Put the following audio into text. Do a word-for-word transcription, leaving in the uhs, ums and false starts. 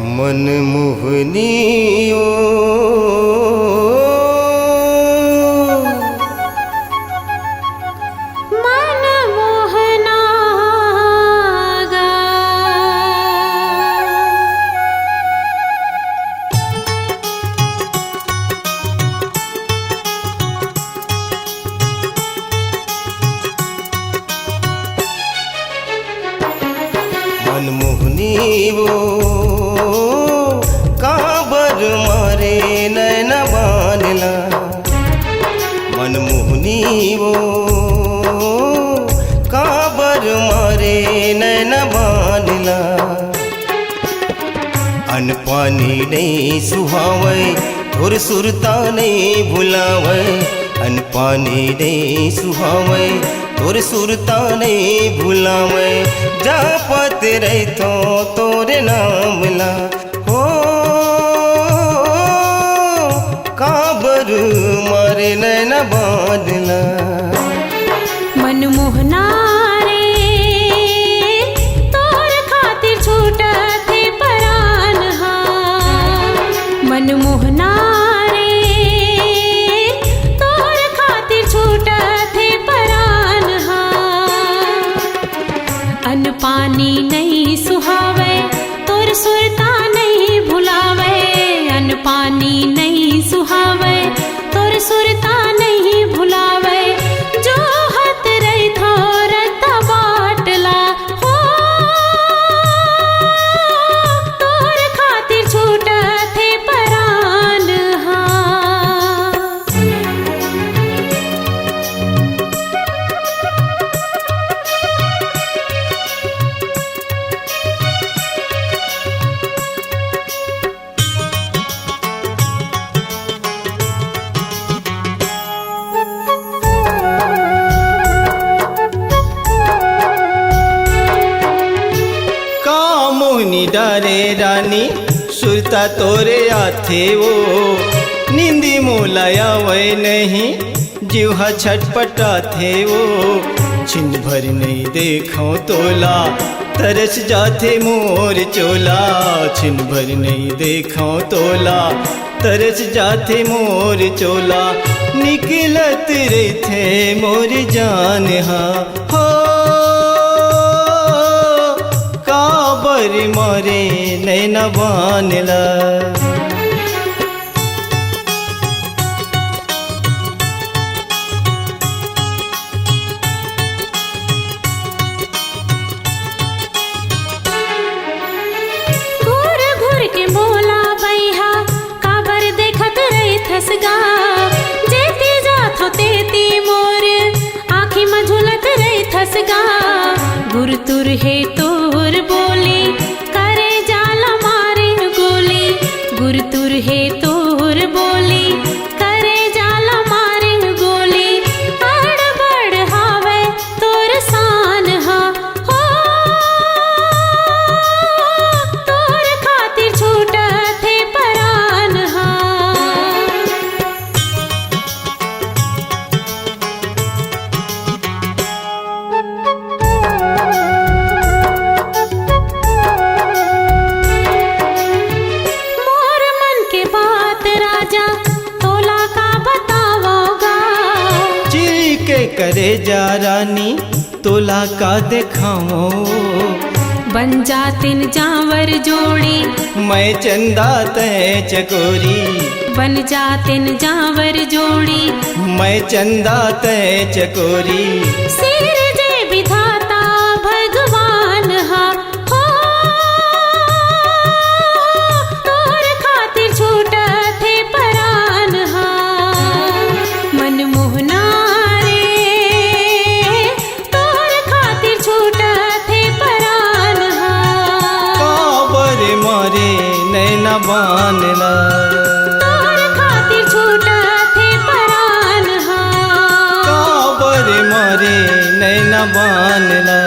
मन मोहनी ओ, मन मोहना गा। मन मोहनी वो काबर मारे नैना बान ला। मन मोहनी वो काबर मारे नैना बान ला। अन पानी नइ सुहावय, तोर सुरता नइ भुलावय। अन पानी नइ सुहावय, तोर सुरता नइ भुलावय। जापत रहिथों तोर नाम ला, हो काबर मारे नैना बान ला। मन मोहना रे, तोर खातिर छूटत हे परान हा। मन मोहना रे, तोर खातिर छूटत हे परान हा। अन पानी नइ सुहावय, तोर सुरता नइ भुलावय। अन पानी नइ सुहावय, तोर सुरता नइ भुलावय। जोहत रहिथों रद्दा बाट ला, हो तोर खातिर छूटत हे परान हा। का मोहनी डारे रानी, सुरता तोरे आथे वो, नींदी मोला आवय नहीं, जीव हा छटपटाथे वो। छिन भर नइ देखंव तोला, तरस जाथे मोर चोला। छिन भर नइ देखंव तोला, तरस जाथे मोर चोला। निकलत रहिथे मोर जान हा, हो काबर मारे नैना बान ला। घूर घूर के मोला बइहा, काबर देखत रहिथस गा? जेती जाथों तेती मोर आँखी म झूलत रहिथस गा। गुरतुर हे तोर बोली, करेजा ला मारे गोली। गुरतुर हे तोर बोली, करेजा ला मारे गोली। अड़बड़ हावय तोर सान हा, हो तोर खातिर छूटत हे परान हा। मोर मन के बात राजा, तोला का बतावंव गा? चीर के करेजा रानी, तोला का देखावंव? बन जातेन जांवर जोड़ी, मैं चंदा तैं चकोरी। बन जातेन जांवर जोड़ी, मैं चंदा तैं चकोरी। सिरजे विधाता भगवान हा, हो तोर खातिर छूटत हे परान हा। मन मोहना रे, तोर खातिर छूटत हे परान हा। काबर मारे नैना बान ला? तोर खातिर छूटत हे परान हा। काबर मारे नैना बान ला?